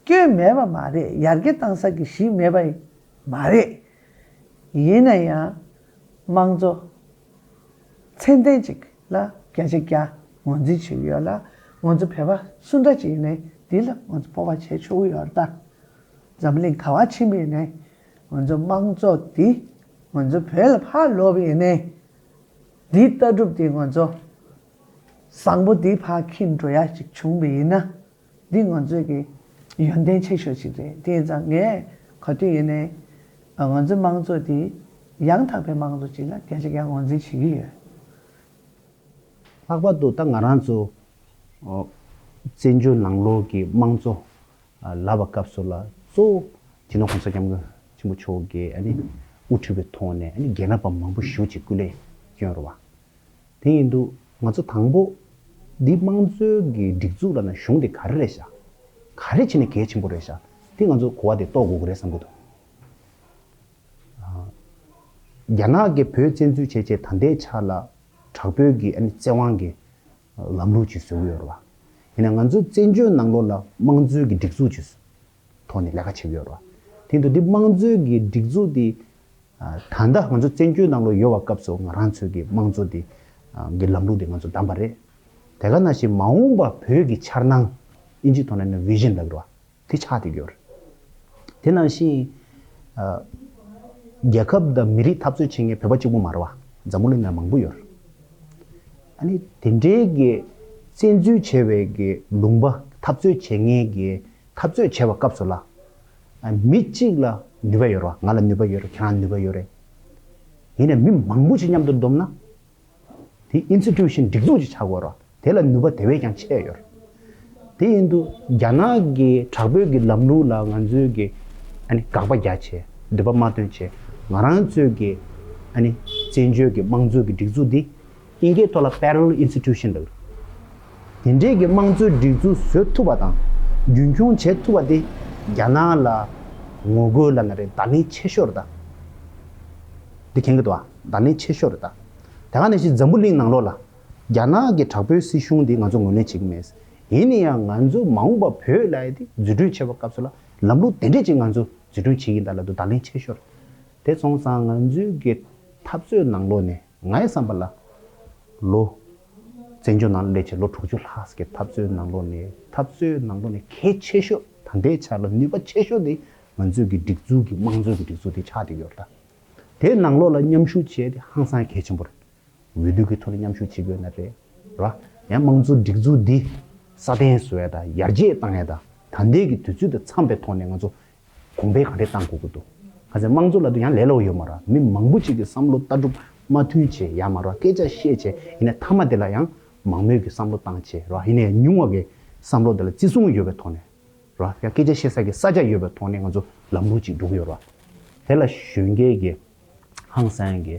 སྐྱོན་མེད་པ་མ་རེད། ཡར་རྒྱས་བཏང་ས་གི་གཞི་མེད་པ་མ་རེད། ཡིན་ན་ཡང་དམངས་གཙོ་ཚད་ལྡན་ཅིག་ལ་བརྒྱ་ཆ་བརྒྱ་ངོས་འཛིན་བྱེད་ཀྱི་ཡོད་ལ། ང་ཚོ་བོད་པ་སུ་འདྲ་ཅིག་ཡིན་ནའི་འདི་ལ་ང་ཚོ་སྤོབས་པ་བྱེད་ཆོག་གི་ཡོད་རེད་ད། འཛམ་གླིང་ག་བ་ཕྱིན་པ་ཡིན་ནའི་ང་ཚོ་དམངས་གཙོ་འདི་ང་ཚོ་བོད་ལ་ཕར་ལོག་པ་ཡིན་ནའི་འདི་ལྟ་གྲུབ་འདི་ང་ཚོ་བཟང་པོ་འདི་ཕར་འཁྱེར་འགྲོ་ཡ་ཅིག་བྱུང་པ་ཡིན་ན། འདི་ང་ཚོའི་གི་ཡོན་ཏན་ཆེ་ཤོས་ཅིག་རེད། དེ་ཡིན་ཙང་ངས་ག་དུས་ཡིན་ནའི་ང་ཚོའི་དམངས་གཙོ་འདི་ཡང་དག་པའི་དམངས་གཙོ་ཅིག་ལ་བརྒྱ་ཆ་བརྒྱ་ངོས་འཛིན་བྱེད་ཀྱི་ཡོད། ལྷག་པར་དུ་ད་ང་རང་ཚོ་ཨོ་བཙན་བྱོལ་ནང་ལོགས་ཀྱི་དམངས་གཙོ་ཨ་ལབ་པའི་སྐབས་སུ་ལ་གཙོ་བོ་སྤྱི་ནོར་གོང་ས་སྐྱབས་མགོན་ཆེན་པོ་མཆོག་གིས་ཨ་ནི་དབུ་ཁྲིད་པའི་ཐོག་ནས་ཨ་ནི་རྒན་རབས་པ་མང་པོ་ཞེ་ཅིག་སྐུ་ལས་བསྐྱོན་རེད་བ། དེ་ཡིན་དུས་ང་ཚོ་དང་པོ་འདི་དམངས་གཙོའི་གི་སྒྲིག་འཛུགས་ལབ་ན་གཞུང་དེ་ག་རེ་རེད་ཤག་ག་རེ་བྱས་ནས་གལ་ཆེན་པོ་རེད་ཤག་དེ་ང་ཚོ་གོ་བ་དེ་རྟོགས་དགོས་ཀྱི་རེད་བསམ་གྱི་འདུག་ཨ། རྒྱ་ནག་གིས་བོད་བཙན་འཛུལ་བྱས་རྗེས་ད་ལྟའི་ཆ་ལ་དྲག་པོའི་གི་ཨ་ནི་བཙན་དབང་གི་ལམ་ལུགས་ཅིག་བཟོ་གི་ཡོད་རེད་བ། ཡིན་ན་ང་ཚོ་བཙན་བྱོལ་ནང་ལོགས་ལ་དམངས་གཙོའི་གི་སྒྲིག་འཛུགས་ཅིག་ཐོག་ནས་ལས་ཀ་བྱེད་ཀྱི་ཡོད་རེད་བ། དེ་འདུག་འདི་དམངས་གཙོའི་གི་སྒྲིག་འཛུགས་འདི་ཨ་ད་ལྟ་ང་ཚོ་བཙན་བྱོལ་ནང་ལོགས་ཡོད་པ་སྐབས་སུ་ང་རང་ཚོའི་གི་དམངས་གཙོ་འདི་ཨ་གི་ལམ་ལུགས་འདི་ང་ཚོ་བདམས་པ་རེད། དེ་ག་ནང་བཞིན་མ་འོངས་པ་བོད་ཀྱི་འཆར་སྣང་ཨིན་ཇིའི་ཐོག་ནས་ནི་བི་ཞན་ལབ་ཀྱི་རེད་བ། དེ་ཆགས་བསྡད་ཀྱི་ཡོད་རེད། དེ་ནང་བཞིན་ཨ་རྒྱལ་ཁབ་དང་མི་རིགས་འཐབ་རྩོད་བྱེད་མཁན་བོད་པ་གཅིག་པུ་མ་རེད་བ། འཛམ་བུ་གླིང་ནང་མང་པོ་ཡོད་རེད། ཨ་ནི་དེ་འདྲའི་གི་བཙན་འཛུལ་བྱས་པའི་གི་ལུང་པ་འཐབ་རྩོད་བྱེད་མཁན་གི་འཐབ་རྩོད་བྱས་པ་སྐབས་སུ་ལ། ཨ་མི་གཅིག་ལ་ནུས་པ་ཡོད་རེད་བ། ང་ལ་ནུས་པ་ཡོད་རེད། ཁྱེད་རང་ལ་ནུས་པ་ཡོད་རེད། ཡིན་ནའི་མི་མང་པོ་ཞིག་མཉམ་དུ་བསྡོམས་ན། དེ་ཨིན་སི་ཊི་ཊུ་ཤན་སྒྲིག་འཛུགས་ཅིག་ཆགས་ཡོད་རེད་བ། དེ་ལ་ནུས་པ་དེ་བས་ཀྱང་ཆེ་ཡོད་རེད། དེ་ཡིན་དུས་རྒྱ་ནག་གི་དྲག་པོའི་གི་ལམ་ལུགས་ལ་ང་ཚོའི་གི་ཨ་ནི་དགག་པ་རྒྱག་བྱས། འདོད་པ་མ་བཏོན་བྱས། ང་རང་ཚོའི་གི་ཨ་ནི་བཙན་བྱོལ་གི་དམངས་གཙོའི་གི་སྒྲིག་འཛུགས་འདི་ཨིན་སྐད་ཐོག་ལ་parallel institution་ལབ། དེ་འདྲའི་གི་དམངས་གཙོའི་སྒྲིག་འཛུགས་བཟོ་ཐུབ་པ་དང་རྒྱུན་འཁྱོངས་བྱེད་ཐུབ་པ་དེ་རྒྱ་ནག་ལ་ངོ་རྒོལ་ལབ་ན་རེད། བརྡ་ལན་ཆེ་ཤོས་རེད་ད། འདི་མཁྱེན་གྱི་འདུག་བ། བརྡ་ལན་ཆེ་ཤོས་རེད་ད། དེ་ག་ནང་བཞིན་འཛམ་བུ་གླིང་ནང་ལོགས་ལ་རྒྱ་ནག་གི་དྲག་པོའི་སྲིད་གཞུང་འདི་ང་ཚོ་ངོས་ལེན་བྱེད་ཀྱི་མེད། ཡིན་ན་ཡང་ང་ཚོ་མ་འོངས་པ་བོད་ལབ་ཡ་དེ་འཛུགས་སྐྲུན་བྱེད་པའི་སྐབས་སུ་ལ་ལམ་ལུགས་དེ་འདྲས་ཅིག་ང་ཚོ་འཛུགས་སྐྲུན་བྱེད་ཀྱི་ཡིན་ད་ལབ་དུས་བརྡ་ལན་ཆེ་ཤོས་རེད། དེ་སོང་ཙང་ང་ཚོའི་གི་འཐབ་རྩོད་ནང་ལོགས་ནས་ངའི་བསམ་པ་ལ་ལོ་བཙན་བྱོལ་ནང་ལ་སླེབས་བྱས་ལོ་དྲུག་ཅུ་ལྷག་ཙམ་གྱི་འཐབ་རྩོད་ནང་ལོགས་ནས་འཐབ་རྩོད་ནང་ལོགས་ནས་གལ་ཆེ་ཤོས་ད་ལྟའི་ཆ་ལ་ནུས་པ་ཆེ་ཤོས་དེ་ང་ཚོའི་གི་སྒྲིག་འཛུགས་ཀྱི་དམངས་གཙོའི་གི་སྒྲིག་འཛུགས་དེ་ཆགས་བསྡད་ཡོད་རེད་ད། དེའི་ནང་ལོགས་ལ་མཉམ་ཞུགས་བྱས་ཏེ་ཧང་སང་གལ་ཆེན་པོ་རེད། འོས་བསྡུ་གི་ཐོག་ལ་མཉམ་ཞུགས་བྱེད་དགོས་ན་རེད། ར། ཡང་དམངས་གཙོ་སྒྲིག་འཛུགས་འདི་སྲ་བརྟན་བཟོ་ཡ་དང་ཡར་རྒྱས་བཏང་ཡ་དང་ད་ལྟའི་གི་དུས་ཚོད་དང་འཚམས་པའི་ཐོག་ནས་ང་ཚོ་གོང་འཕེལ་ག་འདྲས་བཏང་དགོས་ཀྱི་འདུག་ག་ཚོད་དམངས་གཙོ་ལབ་དུས་ཡང་ལས་སླ་པོ་ཡོད་མ་རེད། མི་མང་པོ་ཅིག་གི་བསམ་བློ་ལྟ་གྲུབ་ མ་མཐུན་བྱས་ཡ་མ་རེད་བ། སྐད་ཆ་བཤད་བྱས་ཡིན་ནའི་མཐའ་མ་དེ་ལ་ཡང་མང་མོས་ཀྱི་བསམ་བློ་བཏང་བྱས་རེད་བ། ཡིན་ནའི་ཉུང་བ་གི་བསམ་བློ་དེ་ལ་བརྩི་སྲུང་ཡོད་པའི་ཐོག་ནས་རེད་བ། ཡང་སྐད་ཆ་བཤད་ས་གི་ས་ཆ་ཡོད་པའི་ཐོག་ནས་ང་ཚོ་ལམ་ལུགས་ཅིག་སྒྲུབ་ཀྱི་ཡོད་རེད་བ། དེ་ལ་གཞོན་སྐྱེས་ཀྱི་ཧང་སང་གི་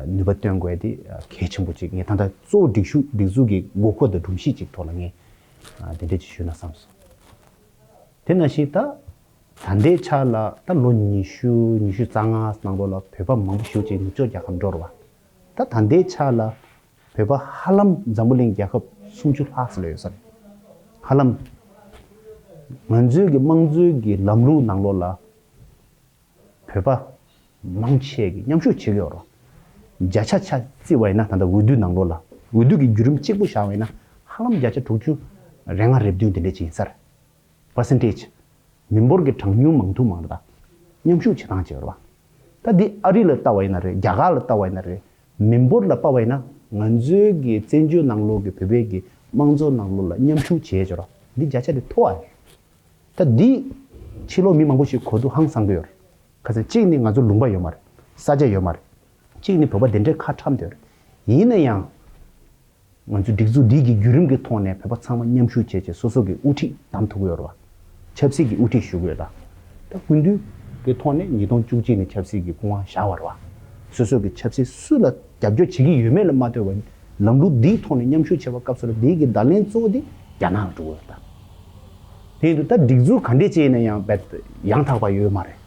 ནུས་པ་བཏོན་དགོས་དེ་གལ་ཆེན་པོ་ཅིག་ངས་ད་ལྟ་གཙོ་བོ་སྒྲིག་ཞུ་སྒྲིག་འཛུགས་ཀྱི་དགོས་མཁོ་དང་སྒྲོམ་གཞི་ཅིག་ཐོག་ལ་ངས་དེ་འདྲ་ཅིག་ཞུས་ན་བསམ་སོང་། དེ་ནང་བཞིན་ད། ད་ལྟའི་ཆ་ལ་ད་ལོ་ཉི་ཤུ་ཉི་ཤུ་རྩ་ལྔ་ནང་ལོགས་ལ་བོད་པ་མང་པོ་ཞེ་པོ་ཅིག་ནུབ་ཕྱོགས་རྒྱལ་ཁབ་འགྲོ་རེད་བ། ད་ད་ལྟའི་ཆ་ལ་བོད་པ་ཧ་ལམ་འཛམ་བུ་གླིང་རྒྱལ་ཁབ་སུམ་ཅུ་ལྷག་ཙམ་ལ་ཡོད་ས་རེད། ཧ་ལམ་ང་ཚོའི་གི་དམངས་གཙོའི་གི་ལམ་ལུགས་ནང་ལོགས་ལ་བོད་པ་མང་ཆེ་གི་མཉམ་ཞུགས་བྱེད་ཀྱི་ཡོད་རེད་བ། བརྒྱ་ཆ་ཆ་བརྩིས་པ་ཡིན་ན་ད་ལྟ་འོས་བསྡུ་ནང་ལོགས་ལ་འོས་བསྡུ་གི་བརྒྱུད་རིམ་གཅིག་པུ་བཞག་པ་ཡིན་ན་ཧ་ལམ་བརྒྱ་ཆ་དྲུག་ཅུ་རེ་ལྔ་རེ་བདུན་དེ་འདྲ་ཅིག་ཡིན་ས་རེད། པར་སེན་ཊེཇ། མི་འབོར་གྱི་གྲངས་ཉུང་མང་ཐུང་མང་དྲགས་མཉམ་ཞུགས་བྱེད་སྟངས་བྱས་པ་རེད་བ། ད་འདི་ཨ་རི་ལ་ལྟ་བ་ཡིན་ན་རེད། རྒྱ་གར་ལ་ལྟ་བ་ཡིན་ན་རེད། མི་འབོར་ལ་དཔག་པ་ཡིན་ན་ང་ཚོའི་གི་བཙན་བྱོལ་ནང་ལོགས་ཀྱི་བོད་པའི་གི་དམངས་གཙོ་ནང་ལོགས་ལ་མཉམ་ཞུགས་བྱས་བྱས་རེད་བ། འདི་བརྒྱ་ཆ་དེ་མཐོ་བ་རེད། ད་འདི་ཕྱི་ལོགས་མི་མང་པོ་ཞིག་གོ་དུས་ཧང་སང་གི་ཡོད་རེད། ག་ཚོད་གཅིག་ནི་ང་ཚོ་ལུང་པ་ཡོད་མ་རེད། ས་ཆ་ཡོད་མ་རེད། གཅིག་ནི་བོད་པ་དེ་འདྲའི་ཁ་ཁྲམ་དེ་རེད། ཡིན་ན་ཡང་། ང་ཚོའི་སྒྲིག་འཛུགས་འདི་གི་བརྒྱུད་རིམ་གྱི་ཐོག་ནས་བོད་པ་ཚང་མ་མཉམ་ཞུགས་བྱས་བྱས་སོ་སོ་གི་དབུ་ཁྲིད་བདམས་ཐུབ་ཀྱི་ཡོད་རེད་བ། ཆབ་སྲིད་ཀྱི་དབུ་ཁྲིད་ཞུ་གི་ཡོད་ད། ད་སྐུ་མདུན་གྱི་ཐོག་ནས་ཉིས་སྟོང་བཅུ་གཅིག་ནས་ཆབ་སྲིད་ཀྱི་སྐུ་དབང་བཞག་པ་རེད་བ། སོ་སོ་གི་ཆབ་སྲིད་སུ་ལ་རྒྱབ་སྐྱོར་བྱེད་ཀྱི་ཡོད་མེད་ལ་མ་ལྟོས་པར་ལམ་ལུགས་འདིའི་ཐོག་ནས་མཉམ་ཞུགས་བྱས་པ་སྐབས་སུ་ལ་འདི་གི་བརྡ་ལན་གཙོ་བོ་དེ་རྒྱ་ནག་ལ་འགྲོ་གི་ཡོད་རེད་ད། དེ་ཡིན་དུས་ད་སྒྲིག་འཛུགས་ག་འདྲས་ཅིག་ཡིན་ན་ཡང་རྦད་ཡང་དག་པ་ཡོད་མ་རེད།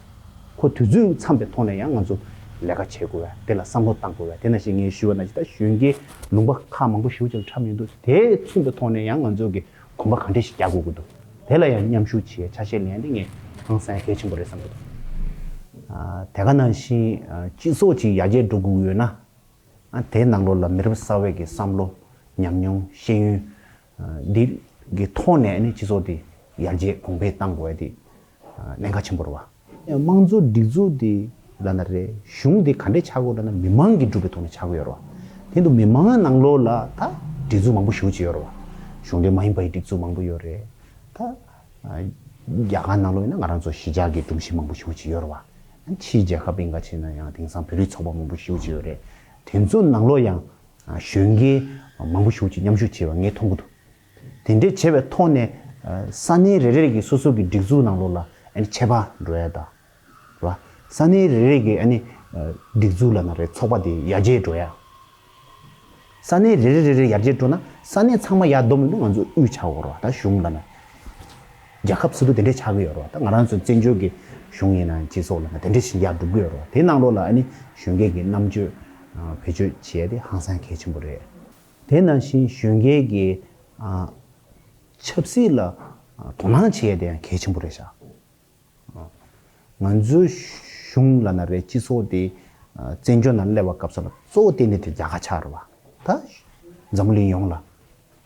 ཁོ་དུས་ཚོད་འཚམས་པའི་ཐོག་ནས་ཡང་ང་ཚོ་ལས་ཀ་བྱེད་དགོས་བས། དེ་ལ་བསམ་བློ་བཏང་དགོས་བས། དེ་ནང་བཞིན་ངས་ཞུས་པ་ནང་བཞིན་ད་གཞོན་སྐྱེས་ལུང་པ་ཁག་མང་པོ་ཞེ་པོ་ཅིག་ལ་འཁྲབ་ཡོང་དུས་དེ་མཚོན་པའི་ཐོག་ནས་ཡང་ང་ཚོ་གི་གོམ་པ་ག་འདྲས་ཤིག་རྒྱག་དགོས་ཀྱི་འདུག་དེ་ལ་ཡང་མཉམ་ཞུགས་བྱེད་ཆ་ཤས་ལེན་དེ་ངས་ཧང་སང་གལ་ཆེན་པོ་རེད་བསམ་གྱི་འདུག་ཨ། དེ་ག་ནང་བཞིན་ཨ། སྤྱི་ཚོགས་ཅིག་ཡར་རྒྱས་འགྲོ་དགོས་ཡོད་ན། ཨ། དེའི་ནང་ལོགས་ལ་མི་རབས་གསར་བའི་གི་བསམ་བློ། ཉམས་མྱོང་། ཤེས་ཡོན། ཨ། འདི་གི་ཐོག་ནས་ནི་སྤྱི་ཚོགས་དེ་ཡར་རྒྱས་གོང་འཕེལ་གཏང་དགོས་ཡ་དེ་ཨ། གནད་འགག་ཆེན་པོ་རེད་བ། ཡང་དམངས་གཙོ་སྒྲིག་འཛུགས་དེ་ལབ་ན་རེད། གཞུང་དེ་ག་འདྲས་ཆགས་དགོས་ལབ་ན་མི་མང་གིས་བསྒྲུབས་པའི་ཐོག་ནས་ཆགས་ཀྱི་ཡོད་རེད་བ། དེ་འདུག་མི་མང་ནང་ལོགས་ལ་ད་སྒྲིག་འཛུགས་མང་པོ་ཞེ་པོ་ཅིག་ཡོད་རེད་བ། གཞུང་འབྲེལ་མ་ཡིན་པའི་སྒྲིག་འཛུགས་མང་པོ་ཡོད་རེད་ད། ཨ། རྒྱ་གར་ནང་ལོགས་ཡིན་ན་ང་རང་ཚོ་གཞིས་ཆགས་ཀྱི་སྒྲོམ་གཞི་མང་པོ་ཞེ་པོ་ཅིག་ཡོད་རེད་བ། ཕྱིའི་རྒྱལ་ཁབ་ཡིན་ག་ཕྱིན་ན་ཡང་དེང་སང་བོད་རིགས་ཚོགས་པ་མང་པོ་ཞེ་པོ་ཅིག་ཡོད་རེད། དེ་ཚོ་ནང་ལོགས་ཡང་གཞོན་སྐྱེས་མང་པོ་ཞེ་པོ་ཅིག་མཉམ་ཞུགས་བྱས་པ་ངས་མཐོང་གི་འདུག་དེ་འདྲའི་བྱས་པའི་ཐོག་ནས་ས་གནས་རེ་རེ་གི་སོ་སོ་གི་སྒྲིག་འཛུགས་ནང་ལོགས་ལ་ཨ་ནི་ཆད་པ་འགྲོ་ཡ་དང་། རེད་བ། ས་གནས་རེ་རེ་གི་ཨ་ནི་སྒྲིག་འཛུགས་ལབ་ན་རེད། ཚོགས་པ་དེ་ཡར་རྒྱས་འགྲོ་ཡ། ས་གནས་རེ་རེ་རེ་རེ་ཡར་རྒྱས་འགྲོ་ན་ས་གནས་ཚང་མ་ཡར་སྡོམ་མི་འདུག་ང་ཚོ་དབུས་ཆགས་ཡོད་རེད་བ། ད་གཞུང་ལབ་ན། རྒྱལ་ཁབ་ཟེར་དུས་དེ་འདྲས་ཆགས་ཀྱི་ཡོད་རེད་བ། ད་ང་རང་ཚོ་བཙན་བྱོལ་གྱི་གཞུང་ཡིན་ན་སྤྱི་ཚོགས་ལབ་ན་དེ་འདྲས་ཤིག་ཡར་འགྲོ་གི་ཡོད་རེད་བ། དེ་ནང་ལོགས་ལ་ཨ་ནི་གཞོན་སྐྱེས་ཀྱི་རྣམ་དཔྱོད་བེད་སྤྱོད་བྱེད་ཡ་དེ་ཧང་སང་གལ་ཆེན་པོ་རེད། དེ་ནང་བཞིན་གཞོན་སྐྱེས་ཀྱི་ཆབ་སྲིད་ལ་དོ་སྣང་བྱེད་ཡ་དེ་ཡང་གལ་ཆེན་པོ་རེད་ཤག་ང་ཚོའི་གཞུང་ལབ་ན་རེད། སྤྱི་ཚོགས་དེ་བཙན་བྱོལ་ནང་སླེབས་པ་སྐབས་སུ་ལ་གཙོ་བོ་བརྟེན་ནས་དེ་རྒྱ་གར་ཆགས་རེད་བ། ད་འཛམ་བུ་གླིང་ཡོངས་ལ་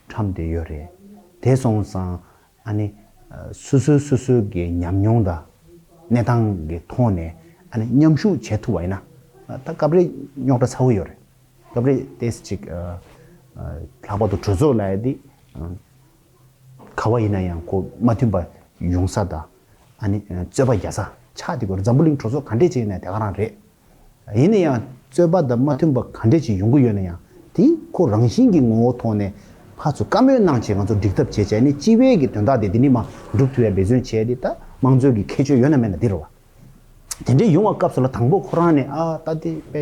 ཁྲམ་དེ་ཡོད་རེད། དེ་སོང་ཙང་ཨ་ནི་སོ་སོའི་སོ་སོའི་གི་ཉམས་མྱོང་དང་གནས་སྟངས་ཀྱི་ཐོག་ནས་ཨ་ནི་མཉམ་ཞུགས་བྱེད་ཐུབ་པ་ཡིན་ན་ད་སྐབས་རེ་རྙོག་དྲ་ཚ་བོ་ཡོད་རེད། སྐབས་རེ་ཏོག་ཙམ་ཅིག་ལྷག་པར་དུ་གྲོས་ཚོགས་ལབ་ཡ་དེ། ག་བ་ཡིན་ན་ཡང་ཁོ་མ་མཐུན་པ་ཡོང་ས་དང་། ཨ་ནི་རྩོད་པ་རྒྱག་ས་ཆགས་བསྡད་ཀྱི་ཡོད་རེད། འཛམ་བུ་གླིང་གྲོས་ཚོགས་ག་འདྲས་ཅིག་ཡིན་ན་དེ་ག་རང་རེད། ཡིན་ན་ཡང་རྩོད་པ་དང་མ་མཐུན་པ་ག་འདྲས་ཅིག་ཡོང་གི་ཡོད་ན་ཡང་དེ་ཁོ་རང་བཞིན་གྱི་ངོ་བོ་ཐོག་ནས་ཕར་ཚུར་བཀའ་མོལ་གནང་བྱས་ང་ཚོ་འགྲིག་ཐབས་བྱས་བྱས་ནས་སྤྱི་པའི་གི་དོན་དག་དེ་འདི་ནི་མ་འགྲུབ་ཐུབ་ཡ་འབད་བརྩོན་བྱས་ཏེ་ད་དམངས་གཙོའི་གི་ཁྱད་ཆོས་ཡོད་ན་མེད་ན་འདི་རེད་བ། དེ་འདྲས་ཡོང་བ་སྐབས་སུ་ལ་དང་པོ་ཁོ་རང་ནས་ཨ་ད་དེ་དཔེ་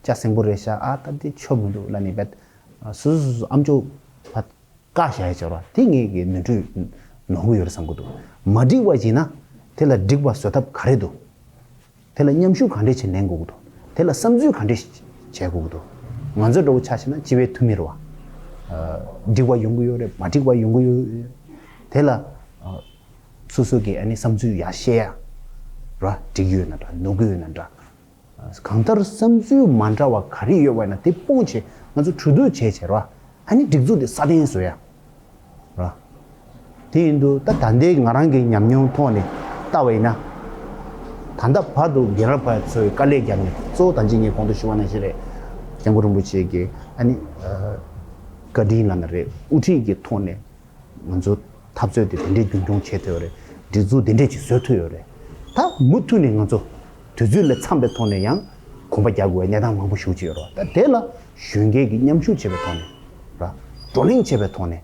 ཆ་སེང་པོ་རེད་ཤག་ཨ་ད་དེ་ཆོ་མི་འདུག་ལབ་ནས་བས་སོ་སོ་སོ་སོ་ཨམ་ཅོག་ཕར་བཀག་བཞག་ཡ་བྱས་ར་དེ་ངས་གི་ནོར་འཁྲུལ་ནོར་གི་ཡོད་རེད་བསམ་གི་འདུག་མ་འགྲིག་པ་བྱས་ན་དེ་ལ་འགྲིག་པ་བཟོ་ཐབས་ག་རེ་འདུག་དེ་ལ་མཉམ་ཞུགས་ག་འདྲས་བྱས་ལེན་དགོས་ཀྱི་འདུག་དེ་ལ་བསམ་ཚུལ་ག་འདྲས་བྱེད་དགོས་ཀྱི་འདུག་ང་ཚོ་འདྲ་བོ་ཆ་བཞག་ན་སྤྱི་པའི་འཐུས་མི་རེད་བ། འགྲིག་པ་ཡོང་གི་ཡོད་རེད། མ་འགྲིག་པ་ཡོང་གི་ཡོད་རེད། དེ་ལ་སོ་སོ་གི་ཨ་ནི་བསམ་ཚུལ་ཡར་བཤད་ཡ་ར། འགྲིག་གི་ཡོད་ན་འདྲ། ནོར་གི་ཡོད་ན་འདྲ། གང་ལྟར་བསམ་ཚུལ་མ་འདྲ་བ་ག་རེ་ཡོད་པ་ཡིན་ན་དེ་སྤུངས་བྱས་ང་ཚོ་གྲོས་བསྡུར་བྱས་བྱས་ར། ཨ་ནི་སྒྲིག་འཛུགས་དེ་སྲ་བརྟན་བཟོ་ཡ། ར། དེ་ཡིན་དུས་ད་ད་ལྟའི་ང་རང་གི་ཉམས་མྱོང་ཐོག་ནས་ལྟ་བ་ཡིན་ན། ད་ལྟ་བར་དུ་རྒན་རབས་པ་ཚོས་དཀའ་ལས་བརྒྱབ་ནས་གཙོ་བོ་ད་ཅི་ངས་གོང་དུ་ཞུ་བ་ནང་བཞིན་རེད། སྐྱབས་མགོན་རིན་པོ་ཆེ་གིས་ཨ་ནི། བཀའ་དྲིན་ལབ་ན་རེད། དབུ་ཁྲིད་ཀྱི་ཐོག་ནས་ང་ཚོ་འཐབ་རྩོད་དེ་དེ་འདྲའི་རྒྱུན་འཁྱོངས་བྱས་ཐུབ་ཡོད་རེད། སྒྲིག་འཛུགས་དེ་འདྲས་ཅིག་བཟོས་ཐུབ་ཡོད་རེད། ད་མུ་མཐུད་ནས་ང་ཚོ་དུས་ཚོད་ལ་འཚམས་པའི་ཐོག་ནས་ཡང་ གོམ་པ་རྒྱག་དགོས་པའི་གནས་སྟངས་མང་པོ་ཞེ་པོ་ཅིག་ཡོད་རེད་བ། ད་དེ་ལ་གཞོན་སྐྱེས་ཀྱིས་མཉམ་ཞུགས་བྱེད་པའི་ཐོག་ནས་ར། བགྲོ་གླེང་བྱེད་པའི་ཐོག་ནས་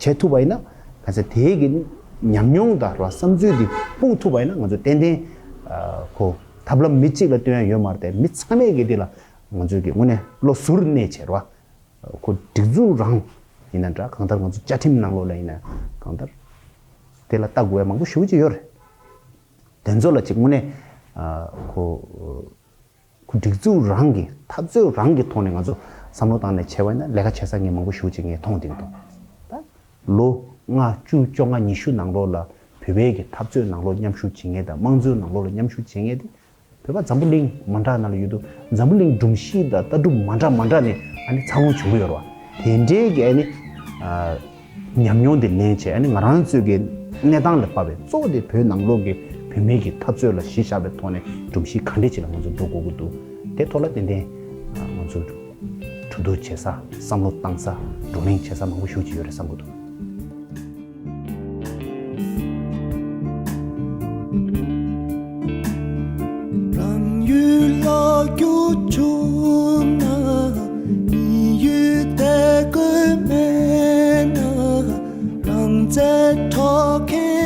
བྱེད་ཐུབ་པ་ཡིན་ན། ག་ཚད་དེའི་གི་ཉམས་མྱོང་དང་ར་བསམ་ཚུལ་འདི་སྤུངས་ཐུབ་པ་ཡིན་ན། ང་ཚོ་ཏན་ཏན་ཁོ་ཐབས་ལམ་མི་གཅིག་ལ་སྟོན་ཡ་ཡོད་མ་རེད་དེ། མི་ཚང་མས་གི་འདི་ལ་ང་ཚོས་གི་དངོས་གནས་བློ་གཟུར་གནས་བྱེད་ར། ཁོ་སྒྲིག་འཛུགས་རང་ཡིན་ན་འདྲ། གང་ལྟར་ང་ཚོ་བཅའ་ཁྲིམས་ནང་ལོགས་ལ་ཡིན་ན་གང་ལྟར་དེ་ལ་ལྟ་དགོས་པ་མང་པོ་ཞེ་པོ་ཅིག་ཡོད་རེད། དེ་ཚོ་ལ་ཅིག་དངོས་གནས་ཁོ་ཁོ་སྒྲིག་འཛུགས་རང་གི་འཐབ་རྩོད་རང་གི་ཐོག་ནས་ང་ཚོ་བསམ་བློ་བཏང་ནས་བྱས་པ་ཡིན་ན། ལས་ཀ་བྱེད་ས་ངས་མང་པོ་ཞེ་པོ་ཅིག་ངས་མཐོང་བསྡད་ཀྱི་འདུག་ད་ལོ་ལྔ་བཅུ་བཅོ་ལྔ་ཉི་ཤུ་ནང་ལོགས་ལ་བོད་པའི་གི་འཐབ་རྩོད་ནང་ལོགས་མཉམ་ཞུགས་བྱེད་མཁན་དང་། དམངས་གཙོའི་ནང་ལོགས་ལ་མཉམ་ཞུགས་བྱེད་མཁན་དེ་བོད་པ་འཛམ་བུ་གླིང་མ་འདྲ་ན་ལ་ཡོད་དུ། འཛམ་བུ་གླིང་སྒྲོམ་གཞི་དང་ལྟ་གྲུབ་མ་འདྲ་མ་འདྲ་ནས་ཨ་ནི་འཚར་ལོངས་བྱུང་གི་ཡོད་རེད་བ། དེ་འདྲའི་གི་ཨ་ནི་ཨ་ཉམས་མྱོང་དེ་ལེན་བྱས། ཨ་ནི་ང་རང་ཚོའི་གི་གནས་སྟངས་ལ་བབས་པའི་གཙོ་བོ་དེ་བོད་ནང་ལོགས་ཀྱི་བོད་མིའི་གི་འཐབ་རྩོད་ལ་གཞི་བཞག་པའི་ཐོག་ནས་སྒྲོམ་གཞི་ག་འདྲས་ཅིག་ལ་ང་ཚོ་འགྲོ་དགོས་ཀྱི་འདུག་དེ་ཐོག་ལ་ཏན་ཏན་ང་ཚོ་གྲོས་བསྡུར་བྱེད་ས། བསམ་བློ་བཏང་ས། བགྲོ་གླེང་བྱེད་ས་མང་པོ་ཞེ་པོ་ཅིག་ཡོད་རེད་བསམ་གྱི་འདུག་རང་ཡུལ་ལ་སྐྱོད་བཅུག་ན། མི་ཡུལ་དེ་དགོས་མེད་ན། རང་བཙན་འཕྲོག་མཁན།